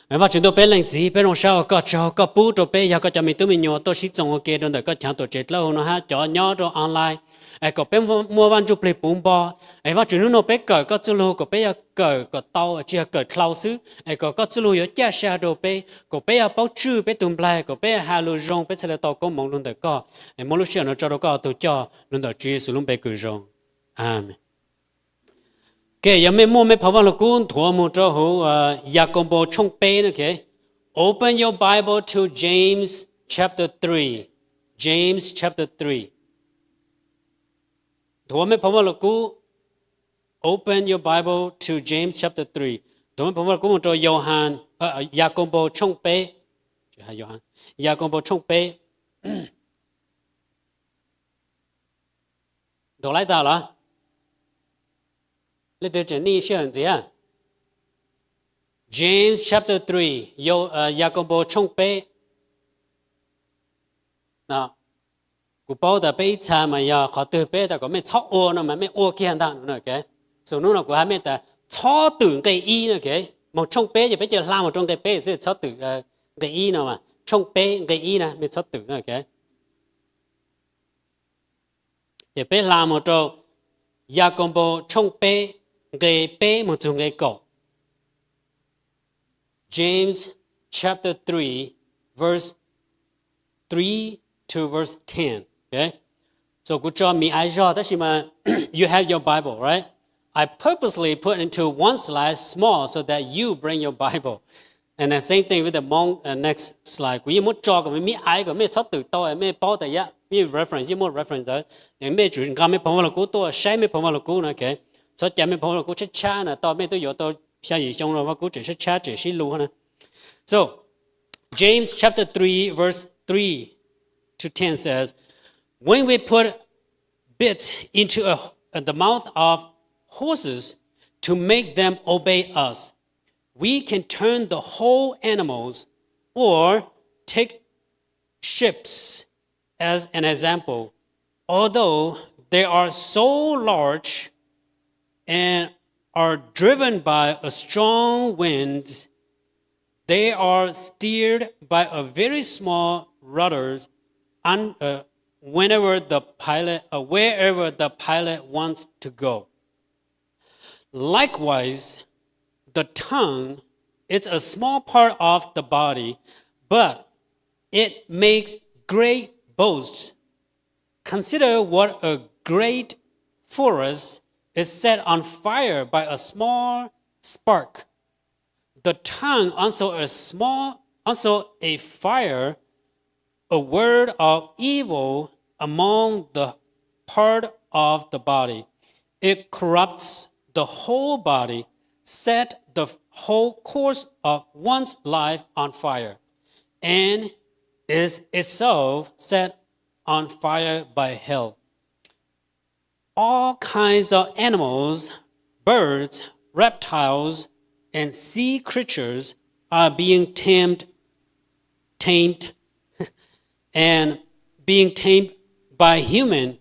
Vajtswv ntuj, peb Leej Txiv, peb zoo sab ua koj tsaug koj pub rau peb yog koj cov me tub me nyuam tuaj sib txoos ua ke rau ntawm koj chav tuam tsev dlawb hauv no hab cov nyob rau online, es kom peb muaj Vajtswv Plig puv npo, es Vajtswv hnub no peb kawm koj txuj lug kom peb yog kawm kom tau tsis yog kawm dlhau xwb, es kom koj txuj lug yuav caj sab rau peb kom peb yog paub tswj peb tug nplaig kom peb has lug zoo peb txhaj le tau koob moov lug ntawm koj. Es muab lub sij hawm no tso rau koj tug coj lug ntawm Tswv Yexus lub npe kws zoo. Amees. Ok, yog mej muaj mej phau Vajlugkub nthuav moog rau huv Yakaunpaus tshooj peb no, ok. Open your Bible to James chapter three. James chapter three. Nthuav mej phau Vajlugkub. Open your Bible to James chapter three. Nthuav mej phau Vajlugkub moog rau Yauhas, Yakaunpaus tshooj peb. Yakaunpaus tshooj peb. Nthuav laib tag los? Leej twg tseem nij sij hawm ntxiv? James chapter three, Yakaunpaus tshooj peb. Kuv paub tas peb ib txha mas yog qhov twg peb tas kom mej txhob ua no mas mej ua kiag ntag no. Xws hnub no kuv has mej tas txhob twm nqe ib no, ok. Moog tshooj peb ces peb cia hla moog rau nqe peb xwb, txhob twm nqe ib no, tshooj peb nqe ib na mej txhob twm no, ok. Ces peb hla moog rau Yakaunpaus tshooj peb nqe peb moog txug nqe kaum. James chapter three, verse three to verse ten. So kuv tso miv aiv zog tab sis mas you have your Bible, right? I purposely put into one slide small so that you bring your Bible. And the same thing with the mon- uh, next slide. Kuv yeej muab tso kom mej miv aiv kom mej txhob twm tau, mej paub tas yam yeej reference, yeej muaj reference ntawd. Mej tsum nqa mej phau Vajlugkub tuaj saib mej phau Vajlugkub no, ok. Txhob ca mej phau Vajlugkub tshab tshab na, tau mej twb yuav tau xya yim xyoo no Vajlugkub tseem tshab tshab tseem sib lug na. So, James chapter three, verse three to ten says, When we put bit into a, the mouth of horses to make them obey us, we can turn the whole animals, or take ships as an example. Although they are so large and are driven by a strong wind, they are steered by a very small rudder un- uh, whenever the pilot, uh, wherever the pilot wants to go. Likewise, the tongue is a small part of the body, but it makes great boasts. Consider what a great forest is set on fire by a small spark. The tongue also a small, also a fire, a word of evil among the part of the body. It corrupts the whole body, set the whole course of one's life on fire, and is itself set on fire by hell. All kinds of animals, birds, reptiles, and sea creatures are being tamed, tamed, and being tamed by human,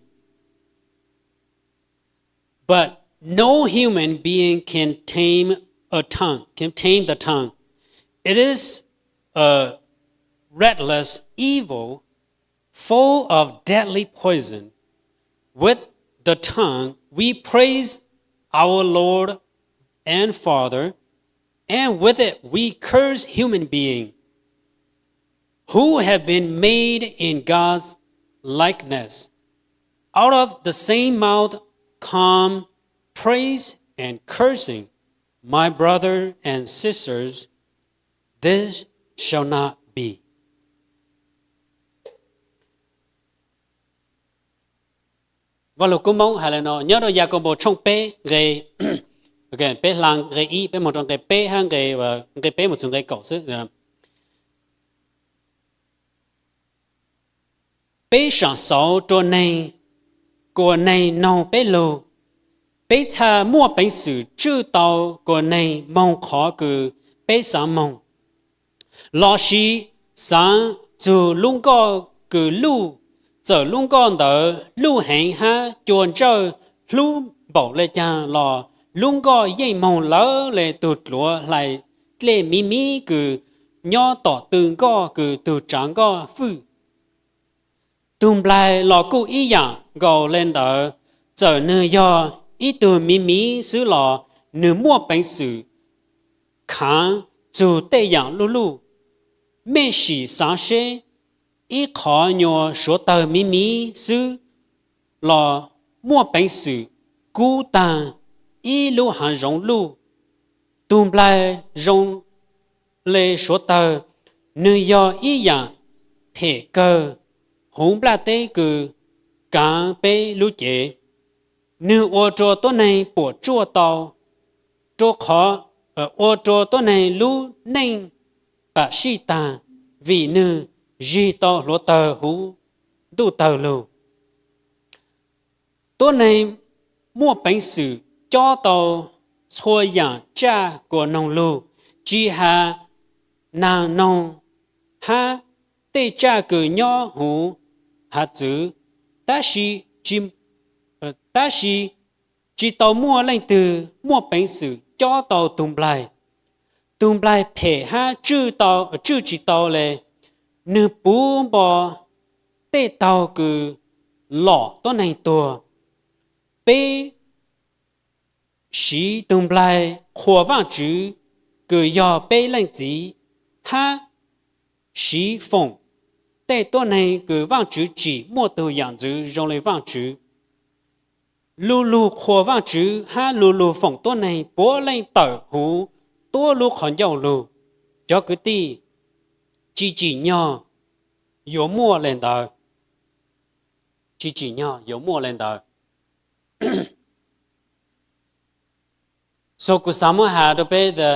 but no human being can tame a tongue, can tame the tongue. It is a restless evil, full of deadly poison. With the tongue we praise our Lord and Father, and with it we curse human beings who have been made in God's likeness. Out of the same mouth come praise and cursing. My brother and sisters, this shall not be. Vaj lug kub Moob has le no nyob rau Yakaunpaus tshooj peb nqe, peb hla nqe ib peb moog rau nqe peb hab nqe, nqe peb moog txug nqe kaum xwb. Peb saam xauv rua neeg kuas neeg noog peb lug. Peb txhaj muaj peev xwm tswj tau kuas neeg moog qhov kws peb xaav moog, lossis xaav txug lub nkoj kws luj. Txawm lub nkoj ntawd luj heev hab cua ntsawj hlub npaum le caag los lub nkoj yeej moog lawv le tug dluav hlais dlej miv miv kws nyob tom tw nkoj kws tug tsav nkoj fwj. Tug nplaig los kuj ib yaam nkaus le ntawd, txawm nwg yog ib tug miv miv xwb los nwg muaj peev xwm khaav txug tej yaam luj luj. Mej sim xaav seb, ib qhov nyuas suav tawg miv miv xwb los muaj peev xwm kub taag ib lub haav zoov luj. Tug nplaig zoo le suav tawg, nwg yog ib yaam phem kawg huv nplaj teb kws kaav peb lub cev. Nwg ua rua tuab neeg puam tsuaj tau, rua qhov, ua rua tuab neeg lub neej pam sij taag, vim nwg zig tau hluav tawg huv ntuj tawg lug. Tuab neeg muaj peev xwm cob tau txhua yaam tsaj kuas noog lug, tsi has naag noog hab tej tsaj kws nyob huv hav txwv, tab sis, tab sis tsi tau muaj leej twg muaj peev xwm cob tau tug nplaig. Tug nplaig phem hab tswj tsi tau le, nwg puv npo tej taug kws lom tuab neeg tuag. Peb siv tug nplaig qhuas Vaajtswv kws yog peb leej txiv, hab siv foom tej tuab neeg kws Vaajtswv tsim muaj tug yaam ntxwv zoo le Vaajtswv. Lu lug qhuas Vaajtswv hab lu lug foom tuab neeg puav leej tawm huv tuab lub qhov ncauj lug. Cov kwv tij, tsi tsim nyog yuav muaj le ntawd. Tsi tsim nyog yuav muaj le ntawd. So kuv xav muab has rua peb the,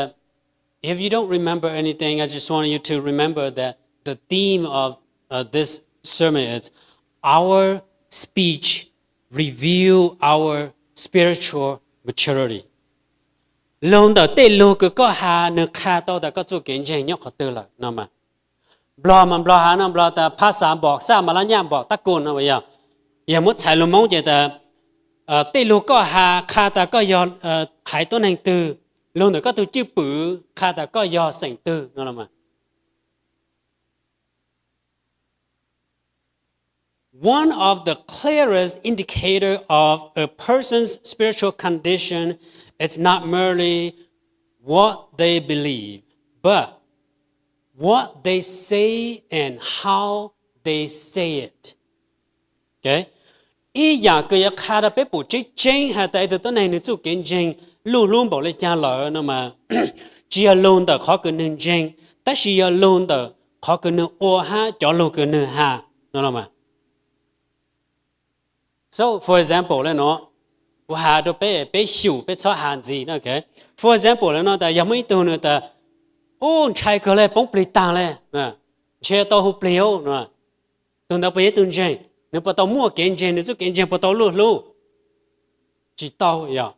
if you don't remember anything, I just want you to remember that the theme of uh, this sermon is our speech reveal our spiritual maturity. Lug ntawm tej lug kws koj has nwg qha tau tas koj txuj kev ntseeg nyob qhov twg lawm no mas. Nplog mas Nplog has no, Nplog tas phab xav npom xaj mas lab nyaj npom tab kuj no yog. Yog muab txhais lug Moob ces tas tej lug koj has qha tas koj yog haiv tuab neeg twg, lug ntawm koj tug cwj pwm qha tas koj yog xeem twg no. One of the clearest indicator of a person's spiritual condition is not merely what they believe, but what they say and how they say it. Ib yaam kws yuav qha rua peb pum tseeb tseeb has tas ib tug tuab neeg nwg txuj kev ntseeg luj hlub npaum le caag lawm no mas, tsi yog lug ntawm qhov kws nwg ntseeg, tab sis yog lug ntawm qhov kws nwg ua hab cov lug kws nwg has no. So for example le no, kuv has rua peb, peb xyum peb txhob has ntxiv. For example le no tas yog muaj ib tug nwg tas, u, ntshai kawg le, poob plig taag le, ntshe tau hu plig no. Tug ntawd puas yog ib tug ntseeg? Nwg puas tau muaj kev ntseeg? Nwg txuj kev ntseeg puas tau luj hlub? Tsi tau yog.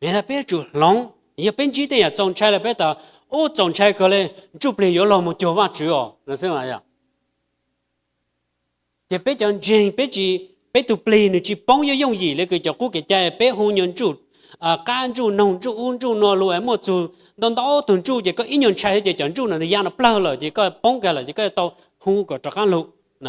Yog tas peb yuav tsum hloov, yog peb ntsib tej yaam txaus ntshai lawm peb tas, u, txaus ntshai kawg le, ntsuj plig yuav luag moog cuag Vaajtswv os no xwb. Ces peb cov ntseeg, peb tug plig nwg tsi poob yooj yooj yim le kws cov qub kev cai, peb hu nyuag ntsuj qab ntsuj noog, ntsuj ub ntsuj nuav lug muaj txug ntau ntau tug ntsuj ces koj ib nyuag ntshai xwb ces cov ntsuj no nwg ya no plawg lawm ces koj poob kag lawm ces koj yuav tau hu kom rov qaab lug.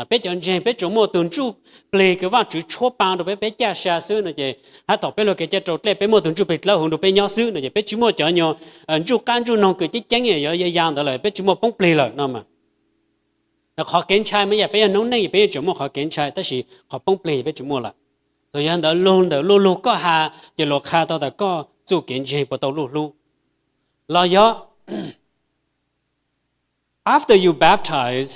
Peb cov ntseeg peb tsuas muaj tug ntsuj plig kws Vaajtswv tshuab paa rua peb, peb caj sa xwb no ces hab thaum peb luag kev cai raus dlej peb muaj tug ntsuj plig dlawb huv nrug peb nyob xwb no ces peb tsi muaj cov nyuag ntsuj qab ntsuj noog kws ceeb ceeb yuav ya ya ntawd lawm, peb tsi muaj poob plig lawm no mas. Qhov kev ntshai mas yog peb yog noob neej peb yeej tseem muaj qhov kev ntshai tab sis qhov poob plig peb tsi muaj lawm. Thaum yog ntawd lug ntawm lu lug koj has ces luag qha tau tas koj txuj kev ntseeg puas tau luj hlub. Los yog after you baptize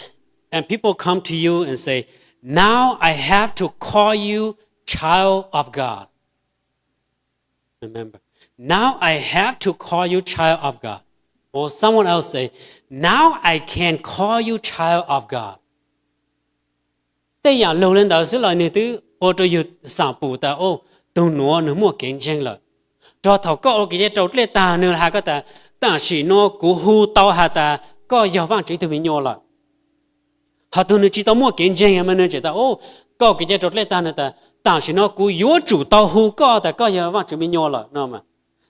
and people come to you and say, now I have to call you child of God. Remember, now I have to call you child of God. Or someone else say, now I can call you child of God. Tej yaam lug le ntawd xwb los nwg twb ua rua yug xaam pum tas, o, tug nuav nwg muaj kev ntseeg lawm. Rua thaum koj ua kev cai raus dlej taag nwg has koj tas, tam sim nuav kuv hu tau has tas koj yog Vaajtswv tug me nyuam lawm. Hos tug nwg tsi tau muaj kev ntseeg mas nwg tseem tas, o, koj ua kev cai raus dlej taag nwg tas tam sim nuav kuv yuav tsum tau hu koj tas koj yog Vaajtswv me nyuam lawm no mas.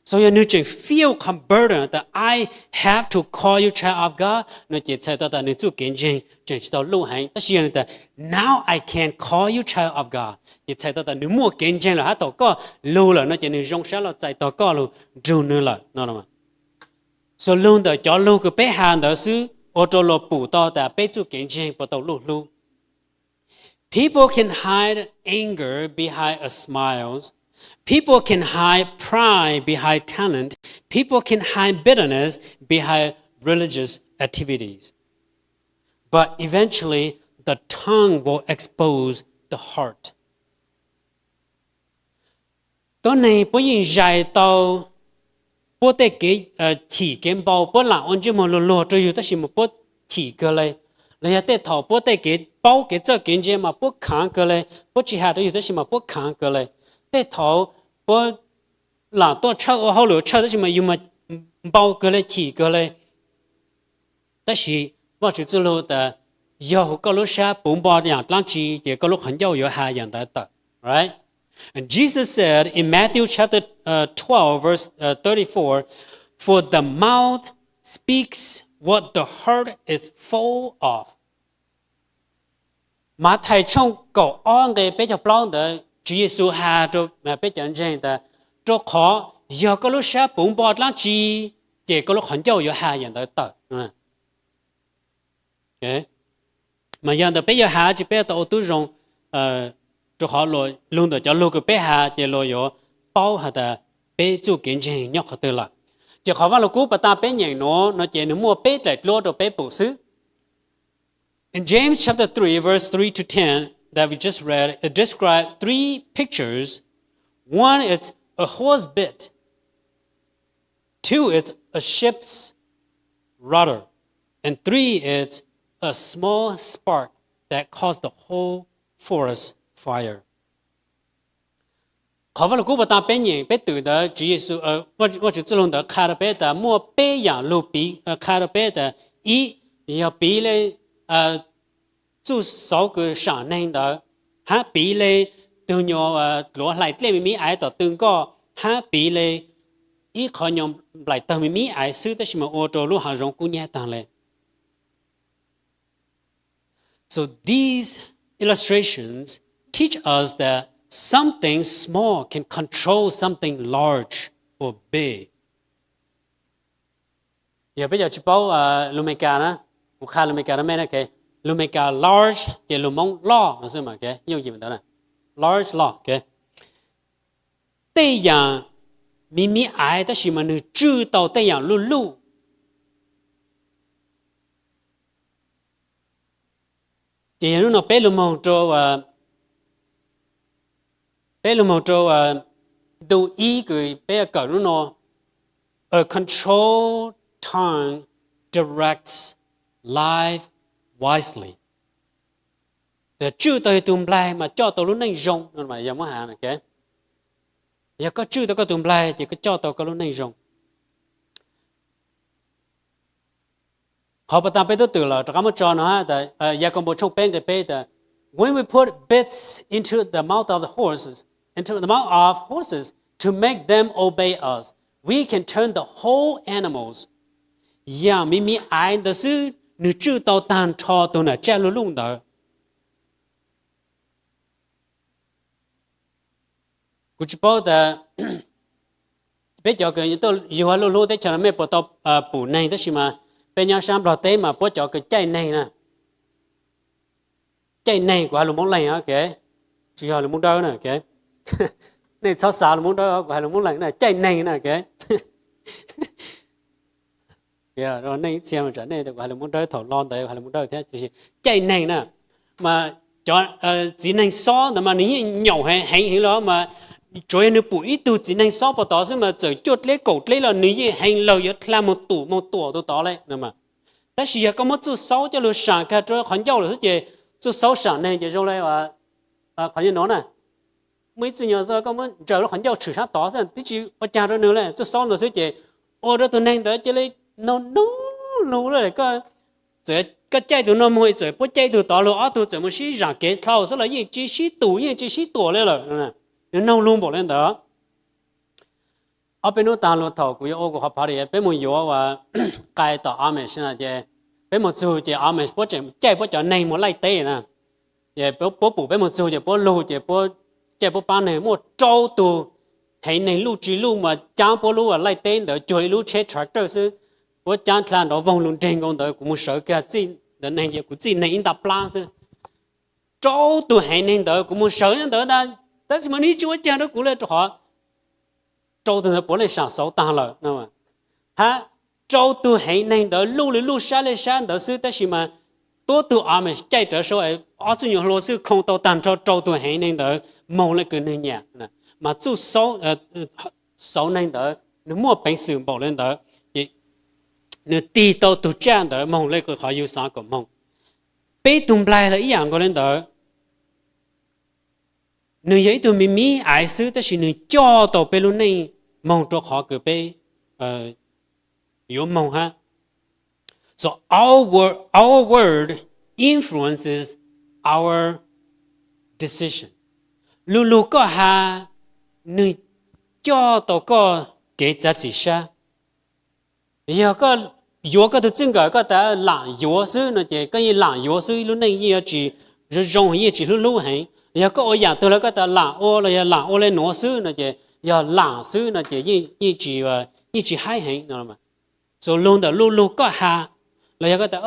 So yog nws tseem feel burden tias I have to call you child of God no ces txhais tau tias nws txuj kev ntseeg tseem tsis tau luj heev. Tab sis yog nws tias now I can call you child of God ces txhais tau tias nws muaj kev ntseeg lawm, hab thaum koj lug lawm no ces nws zoo sab los txais tog koj lug nrug nws lawm no. So lug ntawm cov lug kws peb has ntawd xwb ua rau luag pum tau tas peb txuj kev ntseeg puas tau luj hlub. People can hide anger behind a smile. People can hide pride behind talent. People can hide bitterness behind religious activities. But eventually, the tongue will expose the heart. Tuab neeg puab yeej zais tau puab tej kev chim kev npau, puab lam ua ntsej muag luag luag rau yug tab sis mas puab chim kawg le. Los yog tej thaum puab tej kev paub kev txawj kev ntse mas puab khaav kawg le, puab tsis has rau yug tab sis mas puab khaav kawg le. Tej thaum puab lam tuaj tshawj ua hauj lwm tshawj tab sis mas yug mas npau kawg le, chim kawg le. Tab sis Vajtswv txuj lug tas yog huv koj lub sab puv npo yaam dlaab tsi ces koj lub qhov ncauj yuav has yaam ntawd tawm. Right? And Jesus said in Matthew chapter uh, twelve, verse uh, thirty-four, for the mouth speaks what the heart is full of. Mathais tshooj kaum ob nqe peb caug plaub ntawd Tswv Yexus has rau peb cov ntseeg tas, rau qhov yog koj lub sab puv npo dlaab tsi, ces koj lub qhov ncauj yuav has yaam ntawd tawm. Mas yog ntawd peb yuav has tsi peb yuav tau ua tub zoo, rau qhov lug ntawm cov lug kws peb has ces luag yuav paub has tas peb txuj kev ntseeg nyob qhov twg lawm. Ces qhov Vaj Lug Kub pas tas peb nyeem nuav no ces nwg muaj peb daim duab rau peb pum xwb. In James chapter three, verse three to ten that we just read, it describes three pictures. One is a horse bit, two is a ship's rudder, and three is a small spark that caused the whole forest fire. Qhov Vaj Lug Kub pas tas peb nyeem peb twm ntawd, Tswv Yexus, Vajtswv txuj lug ntawd qha rau peb tas muaj peb yaam lug piv, qha rau peb tas ib, yog piv le txuj xauv kws saam neeg ntawd, hab piv le tug nyuas dluav hlais dlej me mi aiv tom tw nkoj, hab piv le ib qhov nyuas nplaim tawg me mi aiv xwb tab sis mas ua rau lub hav zoov kub nyab taag le. So these illustrations teach us that something small can control something large or big. Yog peb cov tsis paub lus Amelikas na, kuv qha lus Amelikas rau mej na, lus Amelikas large ces lus Moob loj no xwb mas, yooj yim ntawd, large, loj. Tej yaam mi mi aiv tab sis mas nwg tswj tau tej yaam luj luj. Ces yog hnub no peb lug moog rau, peb lug moog rau ntu ib kws peb kawm hnub no, a controlled tongue directs life wisely. Tswj tau yog tug nplaig mas coj tau lub neej zoo no mas yog muab has, yog koj tswj tau koj tug nplaig ces koj coj tau koj lub neej zoo. Qhov pas tas peb tub twm lawm rov qab muab tso no, Yakaunpaus tshooj peb nqe peb tas, when we put bits into the mouth of the horses, into the mouth of horses to make them obey us, we can turn the whole animals. Yaam mi mi aiv ntawd xwb nwg tswj tau taag nrho tug nam tsaij luj luj ntawd. Kuv tsis paub tas peb cov kws yug luj hlub teb chaws no mej puas tau pum neeg, tab sis mas peb nyob sab Nplog teb mas puab cov kws caij neeg na, caij neeg, kuv has lus Moob Leeg, tsis yog lus Moob Dawb na. Nej txhob xav lus Moob Dawb, kuv has lus Moob Leeg na, caij neeg na. Nej ib txhia tsam nej kuv has lus Moob Dawb thaum lo ntawd, has lus Moob Dawb thiab, caij neeg na. Mas cov txiv neeg xob ntawd mas nws yeej nyaum heev heev los mas tsuav yog nws pum ib tug txiv neeg xob puag tod xwb mas txawm cuaj dleb kaum dleb los nws yeej heev lawg yuav dlha moog tum moog tuam tug tod le. Tab sis yog koj muab txuj xaub coj lug saam kag rau qhov ncauj lawm xwb ces txuj xaub saam neeg ces zoo le qhov nyuag no na. Muaj ib txwm nyuag koj muab ntsaws lub qhov ncauj tshwm sab tod xwb twb tsis ua caag rau nws le, txuj xaub ntawd xwb ces ua rau tug neeg ntawd cia li noog noog lug le. Txawm koj caij tug no moog txawm puab caij tug tod lug, ob tug txawm moog sib zaam kev dlhau xwb los yeej tsis sib tum yeej tsis sib tuam le lawm. Nws noog lug npaum le ntawd. Ob peb hnub tag los thaum kuv yuav ua kuv qhov party, peb mus yuav ua qai tom Amish na, ces peb mus txug ces Amish puab tseem caij puab cov neeg mus laij teb na. Ces puab pum peb mus txug ces puab lug ces puab caij puab paab neeg muaj rau tug heev neeg luj tsi luj mas caab puab lub laij teb ntawd cuag ib lub tsheb tractor xwb. Puab caab dlha nrov voog lug nreeg nkaus ntawd, kuv mus sawv kiag txij ntawd neeg ces kuv txij neeg ib nta plab xwb. Rau tug heev neeg ntawd kuv mus sawv nyob ntawd ntag, tab sis mas nwg tsi ua caag rau kuv le rau qhov rau tug ntawd puav leej sam xauv taag lawm no. Hab rau tug heev neeg ntawd luj le luj sab le sab ntawd xwb, tab sis mas tuab tug Amish caij rawv sau ob txwj nyuag hlua xwb khoo tau taag nrho rau tug heev neeg ntawd moog le kws nwg nyam. Mas txuj xauv neeg ntawd nwg muaj peev xwm npaum le ntawd, nwg tig tau tug tsaj ntawd moog le kws qhov yug xaav kom moog. Peb tug nplaig los ib yaam nkaus le ntawd. Nwg yog ib tug me miv aiv xwb, tab sis nwg coj tau peb lub neej moog rau qhov kws peb yuav moog hab. So our word, our word influences our decision. Lu lug koj has nwg coj tau koj kev txav txim sab. Yog koj yuav koj tug txij nkawm koj tas laam yuav xwb no ces koj yeej laam yuav xwb, ib lub neej yeej yuav tsis zoo zoo, yeej tsis hlub hlub heev. Yog koj ua yaam twg los koj tas laam ua los yog laam ua le nuav xwb no ces yog laam xwb no ces yeej tsis haib heev no. So lug ntawm lu lug koj has los yog koj tas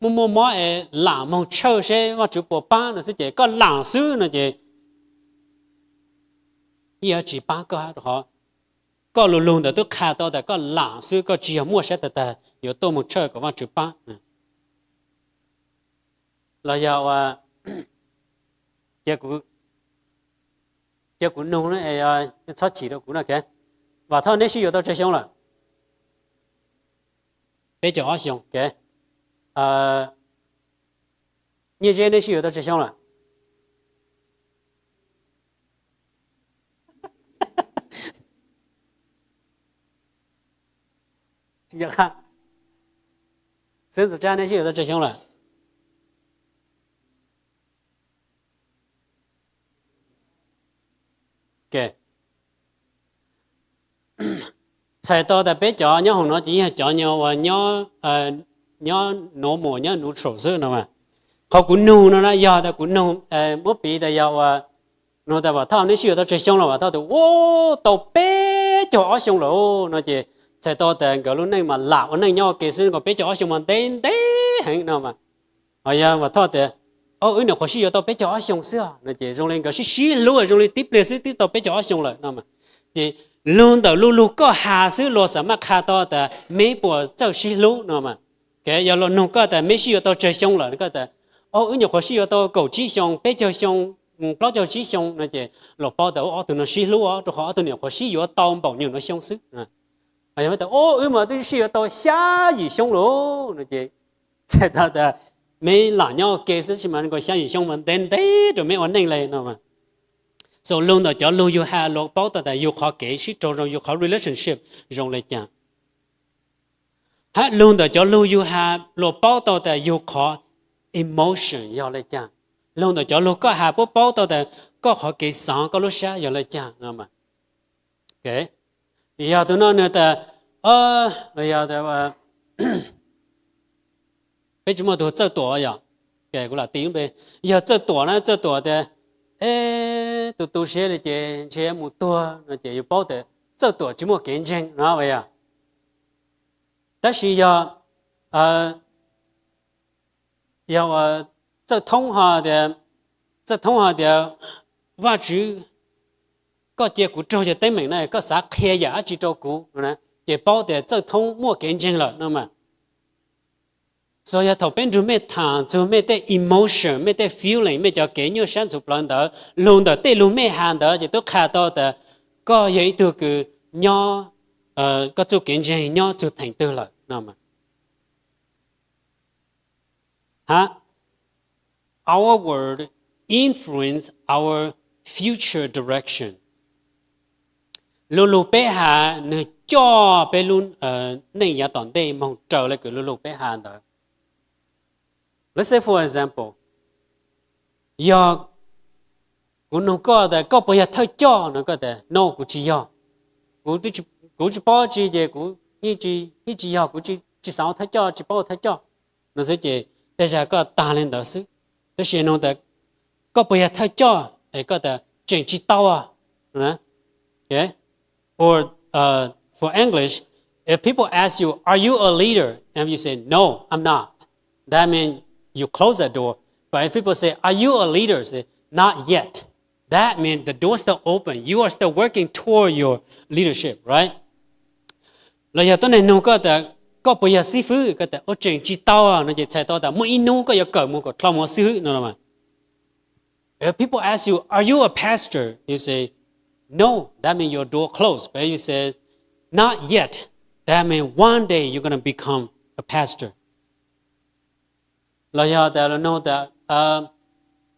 muaj muaj mob es laam moog tshawj seb Vaajtswv puas paab no xwb ces koj laam xwb no ces yeej yuav tsis paab koj, rau qhov koj lu lug ntawd twb qha tau tas koj laam xwb, koj tsis yog muaj sab tag tag yuav tuaj moog tshawj kom Vaajtswv paab. Los yog ua, cia kuv nug, txhob chim rau kuv no. Vam Thoj, neb sib yuav tau tsawg xyoo lawm? Peb caug ob xyoo. Nyiaj Zeb, neb sib yuav tau tsawg xyoo lawm? Xeeb Ntxoov Tsab, neb sib yuav tau tsawg xyoo lawm? Txhais tau tas peb cov nyob hoom no ces yeej yog cov uas nyob normal, nyob neutral xwb no. Qhov kuv nug no na yog tas kuv nug, muab piv tas yog ua, nug tas Vam Thoj, neb sib yuav tau tsawg xyoo lawm? Vam Thoj tas, ua, tau peb caug ob xyoo lawm no ces txhais tau tas nkawd lub neej mas lam ua neej nyob ua ke xwb, nkaus peb caug ob xyoo mas ntev ntev heev no. Ho yog Vam Thoj tas, o, wb nyuam qhuav sib yuav tau peb caug ob xyoo xwb no ces zoo li nkawd sib sib hlub zoo li tib pliag xwb twb tau peb caug ob xyoo lawm no. Ces lug ntawm lu lug koj has xwb luag xaav maj qha tau tas meb puas txawj sib hlub no. Yog luag nug koj tas meb sib yuav tau tsawg xyoo lawm, koj tas, o, wb nyuam qhuav sib yuav tau kaum tsib xyoo, peb caug xyoo, plaub caug tsib xyoo no ces luag paub tas ob tug no sib hlub os, rau qhov ob tug nyuam qhuav sib yuav tau npaum nyuag nuav xyoo xwb. Yog tas, o, wb mas twb sib yuav tau xya yim xyoo lawm no ces txhais tau tas meb lam nyob ua ke xwb, tab sis mas nkaus xya yim xyoo mas ntev ntev rau meb ua neej le no. So lug ntawm cov lug yug has luag paub tau tas yug qhov kev sib raug zoo, yug qhov relationship zoo le caag. Hab lug ntawm cov lug yug has luag paub tau tas yug qhov emotion yog le caag. Lug ntawm cov lug koj has puab paub tau tas koj qhov kev xaav, koj lub sab yog le caag. Yog tug no nwg tas, yog, peb tsis muaj tug Txawj Tuam yog, kuv lam ti lub npe, yog Txawj Tuam na, Txawj Tuam tas, e, tu tu siab le ces ntshe mus tuag no ces yug paub tas Txawj Tuam tsis muaj kev ntseeg no yog. Tab sis yog, yog Txawj Thoob ho tias, Txawj Thoob ho tias, Vaajtswv, koj cia kuv raug cov teeb meem na, koj xav qhia yam dab tsi rau kuv? Ces paub tias Txawj Thoob muaj kev ntseeg lawm no mas. So yog thaum peb nrug mej thaam txug mej tej emotion, mej tej feeling, mej cov kev nyuaj sab ntxhuv plawv ntawd, lug ntawm tej lug mej has ntawd ces twb qha tau tas koj yog ib tug kws nyob, koj txuj kev ntseeg nyob txug theem twg lawm no. Hab, our word influence our future direction. Lu lug peb has nwg coj peb lub neej yav tom ntej moog raws le kws lu lug peb has ntawd. Let's say for example, yog kuv nug koj tas koj puas yog thawj coj no, koj tas no kuv tsis yog, kuv twb tsis kuv tsis paub tsi ces kuv yeej tsis yog, kuv tsis xav ua thawj coj, tsis paub ua thawj coj no xwb ces tej zag koj tag li ntawd xwb. Tab sis nug tas koj puas yog thawj coj es koj tas tseem tsis tau. Or, uh, for English, if people ask you, "Are you a leader?" and you say, "No, I'm not," that means you close that door. But if people say, "Are you a leader?" Say, "Not yet." That means the door still open. You are still working toward your leadership, right? Los yog tuab neeg nug koj tas koj puas yog xib fwb, koj tas ua tseem tsis tau no ces txhais tau tas muaj ib hnub koj yuav kawm mus kom dlhau mus ua xib fwb no. If people ask you, "Are you a pastor?" you say, "No," that means your door closed. But you say, "Not yet," that means one day you're gonna become a pastor. Los yog tas lawv nug tas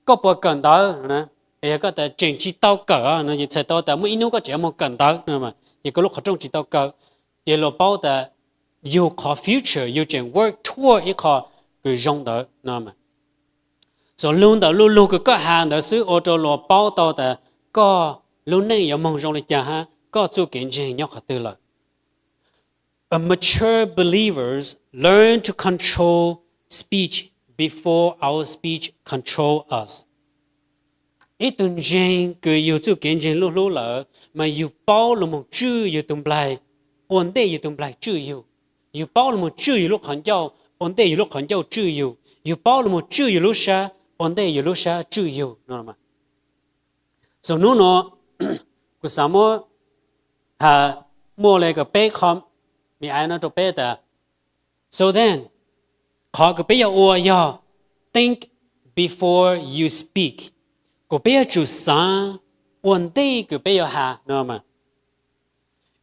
koj puas kawm ntawv, es yog koj tas tseem tsis tau kawm no ces txhais tau tas muaj ib hnub koj tseem yuav mus kawm ntawv no, ces koj lub qhov rooj tsis tau kaw. Ces luag paub tas yug qhov future, yug tseem work toward ib qho kws zoo ntawd no. Txhua lug ntawm lub lug kws koj has ntawd xwb ua rau luag paub tau tas koj lub neej yuav moog zoo li cas hab koj txuj kev ntseeg nyob qhov twg lawm. A mature believers learn to control speech before our speech control us. Ib tug ntseeg kws yug txuj kev ntseeg lub hlub lawm mas yug paub lug moog tswj yug tug nplaig ua ntej yug tug nplaig tswj yug. Yug paub lug moog tswj yug lub qhov ncauj ua ntej yug lub qhov ncauj tswj yug. Yug paub lug moog tswj yug lub sab ua ntej yug lub sab tswj yug no. So hnub no kuv xaav muab has muaj le kws peb qho me ais no rau peb tas, so then, qhov kws peb yuav ua yog think before you speak, kuas peb yuav tsum xaav ua ntej kws peb yuav has no.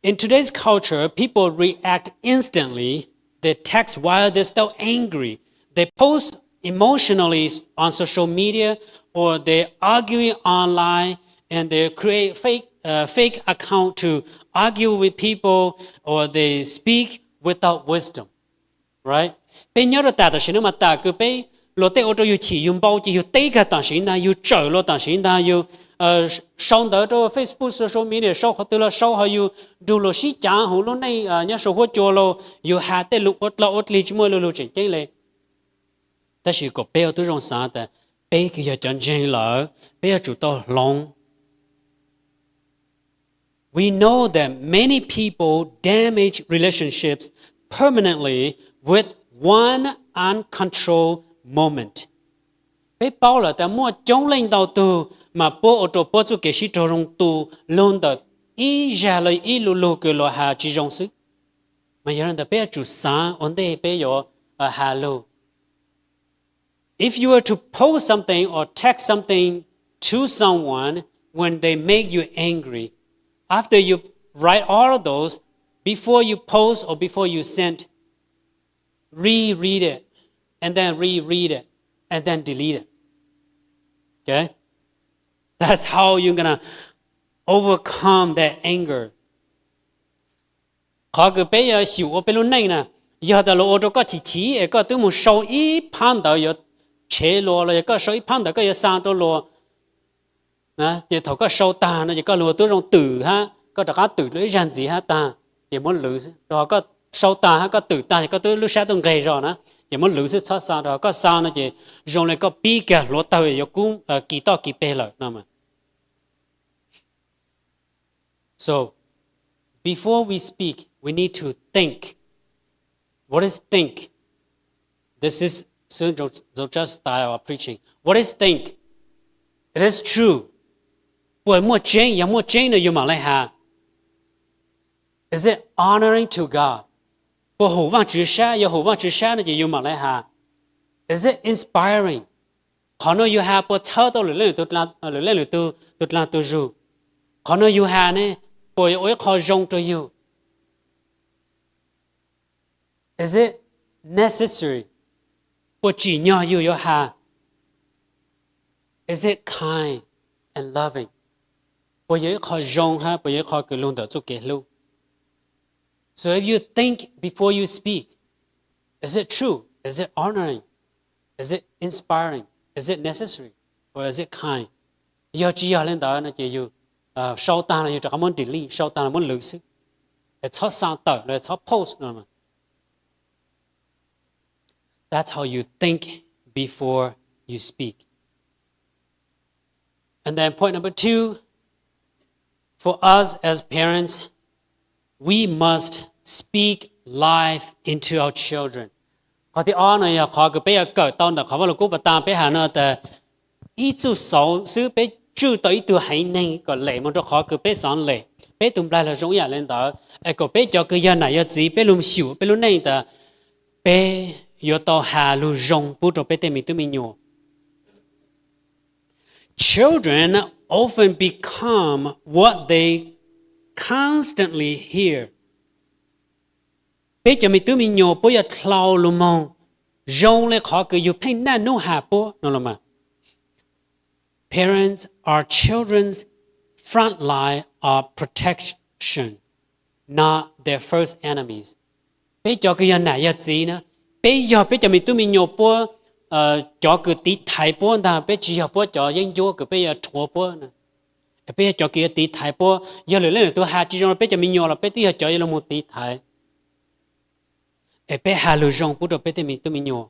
In today's culture, people react instantly. They text while they're still angry. They post emotionally on social media, or they arguing online, and they create fake, uh, fake account to argue with people, or they speak without wisdom. Right? Peb nyob rau tam tam sim no mas tam kws peb luag tej ua rau yug chim yug npau ces yug teb kag tam sim ntag, yug tsawm luag tam sim ntag, yug sau ntawv rau Facebook, social media, sau qhov twg los sau, ho yug nrug luag sib cav huv lub neej nyob sau huab cua los yug has tej lug ua dlog ua dlig tsis muaj lu lug tseem ceeb le. Tab sis kom peb ua tub zoo xaav tas peb kws yog cov ntseeg lawm peb yuav tsum tau hloov. We know that many people damage relationships permanently with one uncontrolled moment. Peb paub lawm tas muaj coob leej ntau tug mas puab ua rau puab txuj kev sib raug zoo tu lug ntawm ib zag los ib lu lug kws luag has tsis zoo xwb. Mas yog li ntawd peb yuav tsum xaav ua ntej peb yuav has lug. If you were to post something or text something to someone when they make you angry, after you write all of those, before you post or before you send, reread it, and then reread it, and then delete it. Okay? That's how you're gonna overcome that anger. Qhov kws peb yuav xyum ua peb lub neej na, yog tas luag ua rau koj chim chim es koj twb mus sau ib phab ntawv yuav tshev luag los yog koj sau ib phab ntawv koj yuav xa rau luag, ces thaum koj sau tag no ces koj lug ua tub zoo twm hab koj rov qab twm dlua ib zag ntxiv hab tag, ces muab lwv xwb. Rau koj sau tag hab koj twm tag ces koj twb lub sab tuaj nqeg zog na, ces muab lwv xwb txhob xa. Rau koj xa no ces zoo le koj pib kag hluav taws yuav kub kis toj kis peg lawm no. So, before we speak, we need to think. What is think? This is Xwb Ntxoov Tsab style of preaching. What is think? It is true. Puas muaj tseeb? Yog muaj tseeb no yus mam le has. Is it honoring to God? Puas hum Vaajtswv sab? Yog hum Vaajtswv sab no ces yus mam le has. Is it inspiring? Qhov no yus has puas txhawb tau lwm leej lwm tug, lwm leej lwm tug dlaag tug zug? Qhov no yus has ne, puas yuav ua ib qho zoo rau yug? Is it necessary? Puas tsim nyog yug yuav has? Is it kind and loving? Puas yog ib qho zoo hab puas yog ib qho kws lug ntawm txuj kev hlub? So if you think before you speak, is it true? Is it honoring? Is it inspiring? Is it necessary? Or is it kind? Yog tsis yog le ntawd no ces yus sau tag los yus rov qab muab delete, sau tag los muab lwv xwb. txhob xa tawm, txhob post no. That's how you think before you speak. And then point number two, for us as parents, we must speak life into our children. Qhov thib ob no yog qhov kws peb yuav kawm tau ntawm qhov Vaj Lug Kub pas tas peb has no tas ib txuj xauv xwb peb tswj tau ib tug haiv neeg kom lem moog rua qhov kws peb xaav lem. Peb tug nplaig los zoo ib yaam le ntawd, es kom peb cov kws yog nam yog txiv peb lug xyum peb lub neej tas peb yuav tau has lug zoo pub rua peb tej me tub me nyuam. Children often become what they constantly hear. Peb cov me tub me nyuam puab yuav dlhau lug moog zoo le qhov kws yug pheej naj nub has puab no los mas. Parents are children's front line of protection, not their first enemies. Peb cov kws yog nam yog txiv na, peb yog peb cov me tub me nyuam puab cov kws tiv thaiv puab ntag, peb tsis yog puab cov yeeb ncuab kws peb yuav rhuav puab. Peb yog cov kws yuav tiv thaiv puab, yog lwm leej lwm tug has tsis zoo rua peb cov me nyuam los peb twb yog cov yuav lug moog tiv thaiv. Es peb has lug zoo pub rua peb tej me tub me nyuam.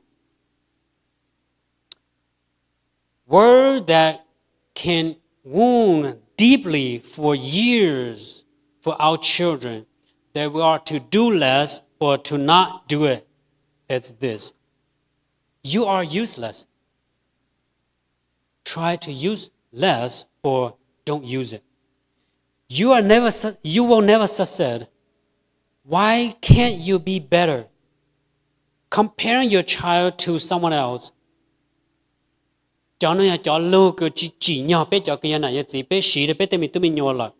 Word that can wound deeply for years for our children, that we are to do less or to not do it, is this: You are useless. Try to use less or don't use it. You are never, you will never succeed. Why can't you be better? Comparing your child to someone else. Cov no yog cov lug kws tsis tsim nyog peb cov kws yog nam yog txiv peb siv rua peb tej me tub me nyuam lawm,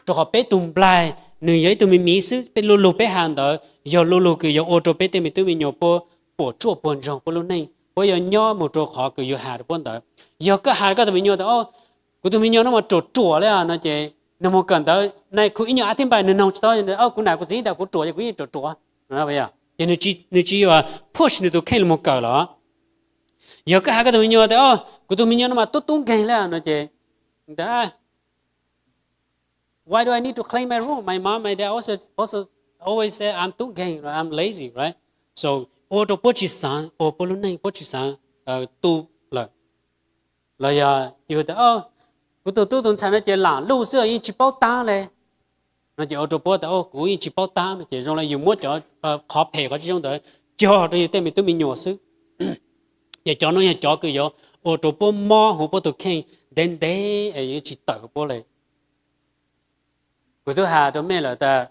rua qhov peb tug nplaig nwg yog ib tug me miv xwb, peb lu lug peb has ntawd yog lu lug kws yuav ua rua peb tej me tub me nyuam puab puam tsuaj puag ntsoog puab lub neej, puab yuav nyob moog rua qhov kws yug has rua puab ntawd. Yog koj has koj tug me nyuam tas, kuv tug me nyuam no mas ruam ruam le no ces nwg moog kawm ntawv nai khu ib nyuag a thib npai nwg noog tsis tau, kuv nam kuv txiv tas kuv ruam ces kuv yeej ruam ruam. Ces nwg tsis push nwg tug kheej lug moog kawm los. Yog koj has koj tug me nyuam tas, kuv tug me nyuam no mas tub tub nkeeg le no ces, why do I need to clean my room? My mom, my dad also, also always say I'm tub nkeeg, I'm lazy, right? So ua rua puab tsis xaav ua puab lub neej, puab tsis xaav tu lawm. Los yog yug tas, kuv tug tub tug ntxhais no ces laam luj xwb yeej tsis paub taab le no ces ua rua puab tas, kuv yeej tsis paub taab no ces zoo le yug muab cov qhov phem qhov tsis zoo ntawd cog rua yug tej me tub me nyuam xwb. Ces cov no yog cov kws yuav ua rua puab mob huv puab tug kheej ntev ntev es yuav tsis tawm huv puab le. Kuv tub has rua mej lawm tas,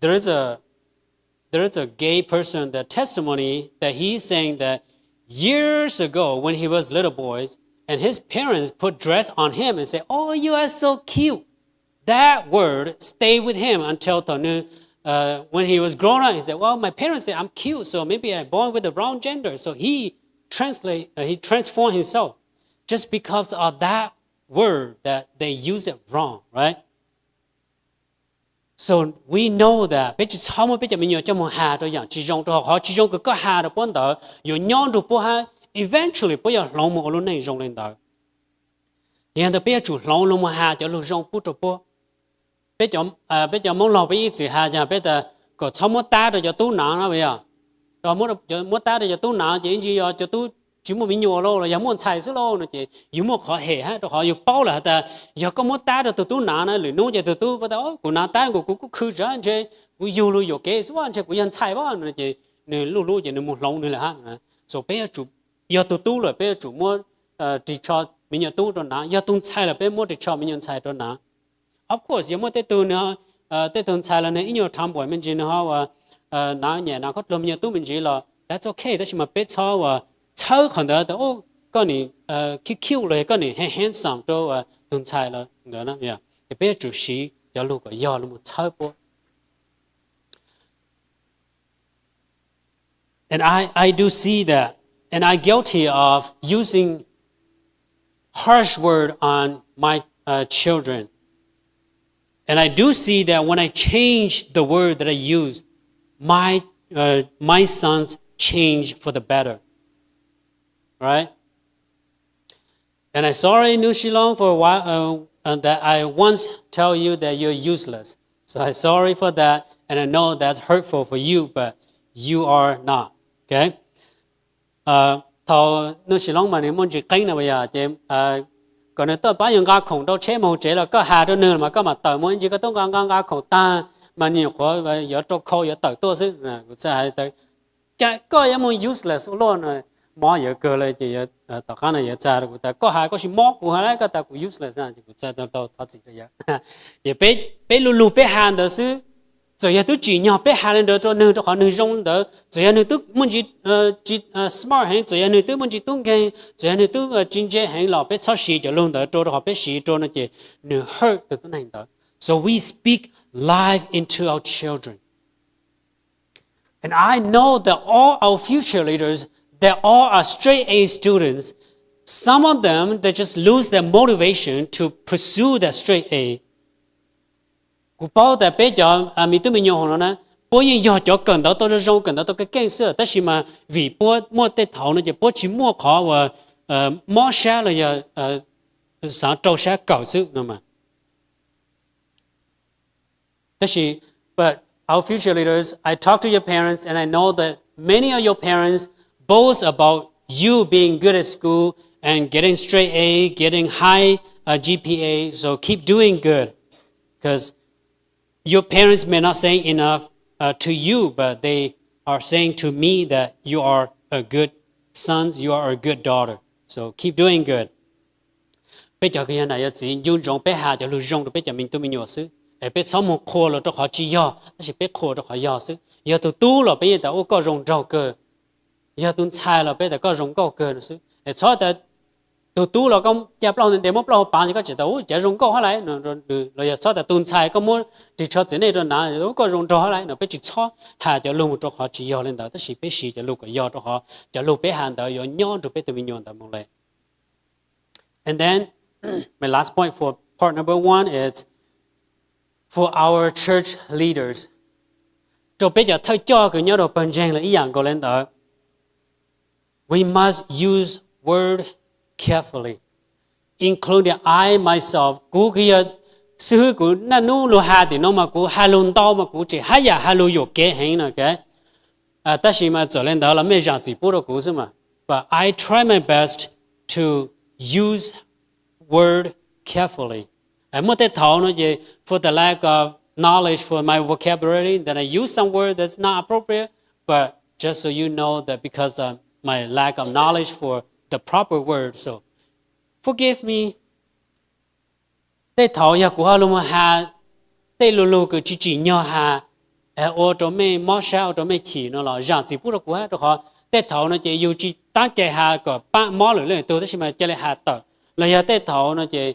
there is a, there is a gay person, the testimony that he's saying that years ago when he was little boy and his parents put dress on him and say, "Oh, you are so cute." That word stayed with him until thaum nws, uh, when he was grown up, he said, "Well, my parents say I'm cute, so maybe I born with the wrong gender." So he translate, uh, he transformed himself just because of that word that they use it wrong, right? So we know that peb tsis txhob muab peb cov me nyuam coj moog has rua yaam tsis zoo, rua qhov tsis zoo kws koj has rua puab ntawd yuav nyob nrug puab hab eventually puab yuav hloov moog ua lub neej zoo le ntawd. Yog ntawd peb yuav tsum hloov lug moog has cov lug zoo pub rua puab. Peb cov Moob laug peb ib txwm has yog peb tas kom txhob muab tab rua cov tub nav no, muab tab rua cov tub nav ces ib ntsis yog cov tub tsis muaj me nyuam lauj los yog muaj ntxhais xwb lauj no ces yug muaj qhov hem hab, rua qhov yug paub lawm has tas yog koj muab tab rua tug tub nav na lwm nub ces tug tub puab tas, kuv nav tab kuv kuj khw tsav ntshe kuv yug lug yuam kev xwb, ntshe kuv yog ntxhais vaj no ces nws luj lub ces nws moog hloov nws lawm hab. So peb yuav tsum, yog tug tub lawm peb yuav tsum muab ris tsho me nyuam tub rua nav, yog tug ntxhais lawm peb muab ris tsho me nyuam ntxhais rua nav. Of course yog muaj tej tug, tej tug ntxhais los nws ib nyuag tomboy me ntsis nws ho ua nav nyam nav khaub dluag me nyuam tub me ntsis los that's okay, tab sis mas peb txhob ua txhawb qhov ntawd tas koj nim cute cute los yog koj nim handsome rua tug ntxhais los ntawd na. Ces peb yuav tsum siv cov lug kom yog lug moog txhawb puab. And I, I do see that, and I guilty of using harsh word on my, uh, children. And I do see that when I change the word that I use, my, uh, my sons change for the better. Right? And I sorry, New Shillong, for why, uh, that I once tell you that you're useless. So I'm sorry for that, and I know that's hurtful for you, but you are not. Okay? Thaum Nuj Sis Loob mas nws muaj ntsis qeeb na yog ces kom nws tuaj pab yus nqa khoom rau tsheb mus tsev los koj has rau nws mas koj mam tawm mus, ib ntsis koj twb nqa nqa nqa khoom tag mas nws nyuam qhuav yuav rau khau yuav tawm tuaj xwb. Kuv txawm hais tias, cas koj yuav mus useless ua luaj no, mob yawg kawg li ces tom qab no yawg txawm hais rau kuv tias koj has koj tsis mob kuv hais lawm, koj tias kuv useless na, ces kuv txawm tau thov txim rau yawg. Ces peb lu lug peb has ntawd xwb, txawm yog twb tsim nyog peb has li ntawd rau nws rau qhov nws zoo ntawd, txawm yog nws twb muaj ntsis tsis smart heev, txawm yog nws twb muaj ntsis tub nkeeg, txawm yog nws twb tsis ntse heev los peb txhob siv cov lug ntawd rau rau qhov peb siv rau no ces nws hurt tus tub neeg ntawd. So we speak life into our children. And I know that all our future leaders, they all are straight A students. Some of them, they just lose their motivation to pursue that straight A. Kuv paub tas peb cov me tub me nyuam hauv no na, puab yeej yog cov kawm ntawv tau zoo zoo, kawm ntawv tau keej keej xwb, tab sis mas vim puab muaj tej thaum no ces puab tsis muaj qhov uas mob sab los yog xav rau sab kawm xwb no. Tab sis, but our future leaders, I talk to your parents and I know that many of your parents boast about you being good at school and getting straight A, getting high uh, G P A. So keep doing good, because your parents may not say enough uh, to you, but they are saying to me that you are a good son, you are a good daughter. So keep doing good. Peb cov kws yog nam yog txiv ncu ntsoov peb has cov lug zoo rau peb cov me tub me nyuam xwb, es peb txhob mus qhuas lawv rau qhov tsis yog, tab sis peb qhuas rau qhov yog xwb. Yog tug tub los peb yeej tas ua koj zoo nraug kawg, yog tug ntxhais los peb tas koj zoo nkauj kawg no xwb. Es txhob tas tug tub los koj ca plaub hau ntev ntev muab plaub hau pav ces koj tseem tas ua cav zoo nkauj hab laiv, los yog txhob tas tug ntxhais koj muab ris tsho txiv neej rau nav ua koj zoo nraug hab laiv no. Peb tsis txhob has cov lug mus rau qhov tsis yog li ntawd, tab sis peb siv cov lug kom yog rau qhov cov lug peb has ntawd yuav nyob nrug peb tug me nyuam ntawd moog le. And then my last point for part number one is for our church leaders. Rau peb cov thawj coj kws nyob rau pawg ntseeg los ib yam nkaus le ntawd, we must use word carefully, including I myself. Kuv kws yog xib hwb, kuv naj nub lug has tim no mas kuv has lug ntau mas kuv tseem hab yam has lug yuam kev heev no. Tab sis mas txawm le ntawd los mej zam txim pub rau kuv xwb mas. But I try my best to use word carefully. Muaj tej thaum no ces for the lack of knowledge for my vocabulary, then I use some word that's not appropriate. But just so you know that because of my lack of knowledge for the proper word, so forgive me. Tej thaum yog kuv ho lug has tej lu lug kws tsis tsim nyog has, ua rau mej mob sab ua rau mej chim no los zam txim pub rau kuv hab, rau qhov tej thaum no ces yug tsis taab cai has kom pab mob lwm leej lwm tug tab sis mas ca le has tawm, los yog tej thaum no ces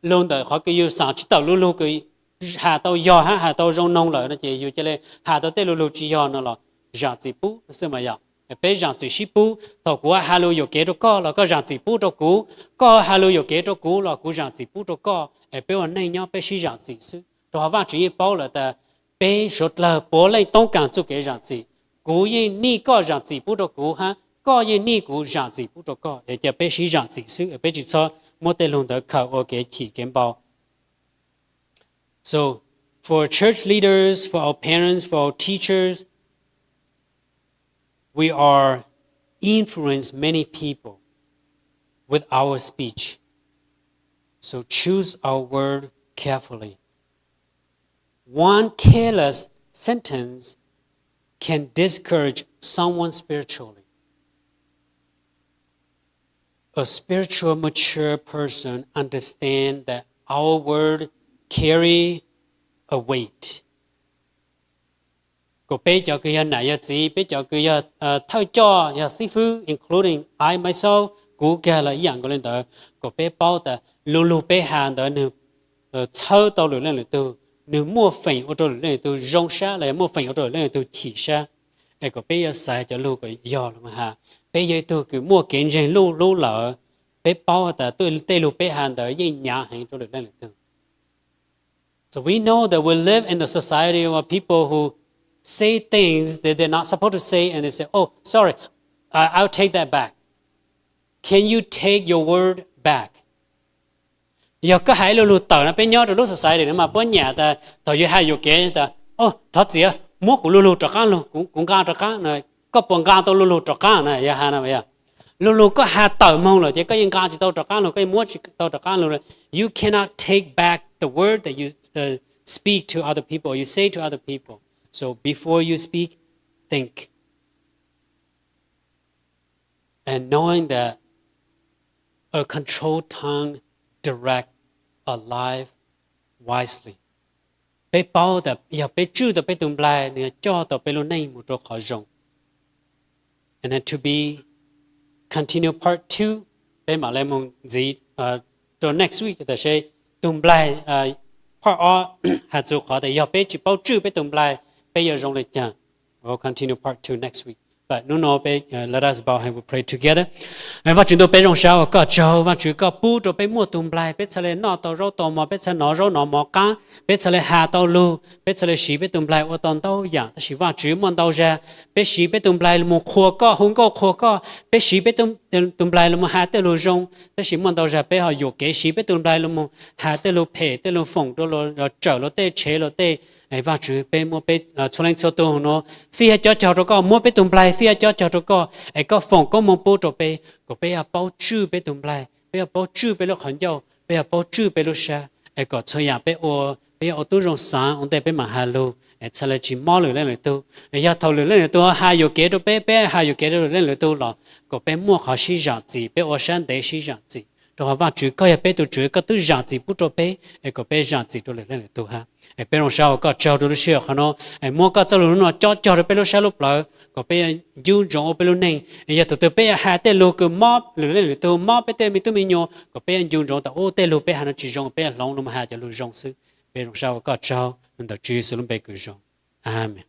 lug ntawm qhov kws yug xaam tsis tawm lu lug kws has tau yog hab has tau zoo noog lawm no ces yug ca le has tau tej lu lug tsis yog no los zam txim pub xwb mas yog. Peb zam txim sib pub, thaum kuv has lug yuam kev rau koj los koj zam txim pub rau kuv, koj has lug yuam kev rau kuv los kuv zam txim pub rau koj, es peb ua neej nyob peb sib zam txim xwb. Rau qhov Vaajtswv yeej paub lawm tas peb suav dlawg puav leej toob kaam txuj kev zam txim. Kuv yeej nij koj zam txim pub rau kuv hab koj yeej nij kuv zam txim pub rau koj, es ca peb sib zam txim xwb, peb tsis txhob muab tej lug ntawd khaws ua kev chim kev npau. So, for church leaders, for our parents, for our teachers, we are influence many people with our speech. So choose our word carefully. One careless sentence can discourage someone spiritually. A spiritual mature person understand that our word carry a weight. Kom peb cov kws yog nam yog txiv, peb cov kws yog thawj coj yog xib fwb, including I myself, kuv kag los ib yam nkaus le ntawd, kom peb paub tas lu lug peb has ntawd nwg txhawb tau lwm leej lwm tug, nwg muaj feem ua rau lwm leej lwm tug zoo sab los yog muaj feem ua rau lwm leej lwm tug chim sab. Es kom peb yuav xaiv cov lug kom yog lug has. Peb yog ib tug kws muaj kev ntseeg luj lub lawm, peb paub tas tej lug peb has ntawd yeej nyav heev rau lwm leej lwm tug. So we know that we live in a society of people who say things that they're not supposed to say and they say, "Oh, sorry, I, I'll take that back." Can you take your word back? Yog koj hais ib lo lus tawm no, peb nyob rau lub society no mas puab nyam tas thaum yus hais yuam kev tas, thov txim, muab kuv lo lus rov qaab lug, kuv nqaa rov qaab no. Koj puas nqaa tau lo lus rov qaab na? Yog has no, lo lus koj has tawm moog lawm ces koj yeej nqaa tsis tau rov qaab lug, koj yeej muab tsis tau rov qaab lug. You cannot take back the word that you speak to other people or you say to other people. So before you speak, think. And knowing that a controlled tongue direct a life wisely. Peb paub tas yog peb tswj tau peb tug nplaig, nwg coj tau peb lub neej mus rau qhov zoo. And then to be continue part two, peb mam le moog ntxiv rau next week, tab sis tug nplaig part ob has txug qhov tas yog peb tsis paub tswj peb tug nplaig, peb yuav zoo le caag. We'll continue part two next week. But hnub no peb, let us bow and we'll pray together. Vaajtswv ntuj, peb zoo sab ua koj tsaug, Vaajtswv, koj pub rau peb muaj tug nplaig, peb txhaj le noj tau zaub tau mov, peb txhaj nov zaub nov mov qaab, peb txhaj le has tau lug, peb txhaj le siv peb tug nplaig ua tau ntau yaam. Tab sis Vaajtswv, muaj ntau zag peb siv peb tug nplaig lug moog qhuas koj, hu nkauj qhuas koj, peb siv peb tug nplaig lug moog has tej lug zoo. Tab sis muaj ntau zag peb ho yuam kev siv peb tug nplaig lug moog has tej lug phem, tej lug foom rau luas, tsawm luas tej tshev luas tej. Vaajtswv, peb muab peb txhua leej txhua tug nuav fij hab cob cog rau koj, muab peb tug nplaig fij hab cob cog rau koj, es koj foom koob moov pub rau peb kom peb yuav paub tswj peb tug nplaig, peb yuav paub tswj peb lub qhov ncauj, peb yuav paub tswj peb lub sab, es kom txhua yaam peb ua, peb yuav ua tub zoo xaav ua ntej peb maam has lug, es txhaj le tsis mob lwm leej lwm tug. Es yog thaum lwm leej lwm tug has yuam kev rau peb, peb has yuam kev rau lwm leej lwm tug los kom peb muaj qhov sib zaam txim, peb ua sab ntev sib zaam txim. Rau qhov Vaajtswv, koj yog peb tug Tswv, koj twb zaam txim pub rau peb, es kom peb zaam txim rau lwm leej lwm tug hab. Es peb zoo sab ua koj tsaug rau lub sij hawm qhov no, es muab koj txoj lug nub no cob cog rau peb lub sab lub plawv kom peb yuav ncu ntsoov ua peb lub neej. Es yog thaum twg peb yuav has tej lug kws mob lwm leej lwm tug, mob peb tej me tub me nyuam, kom peb yuav ncu ntsoov tas ub, tej lug peb has no tsis zoo, peb yuav hloov lug moog has cov lug zoo xwb. Peb zoo sab ua koj tsaug ntawm Tswv Yexus lub npe kws zoo. Amees.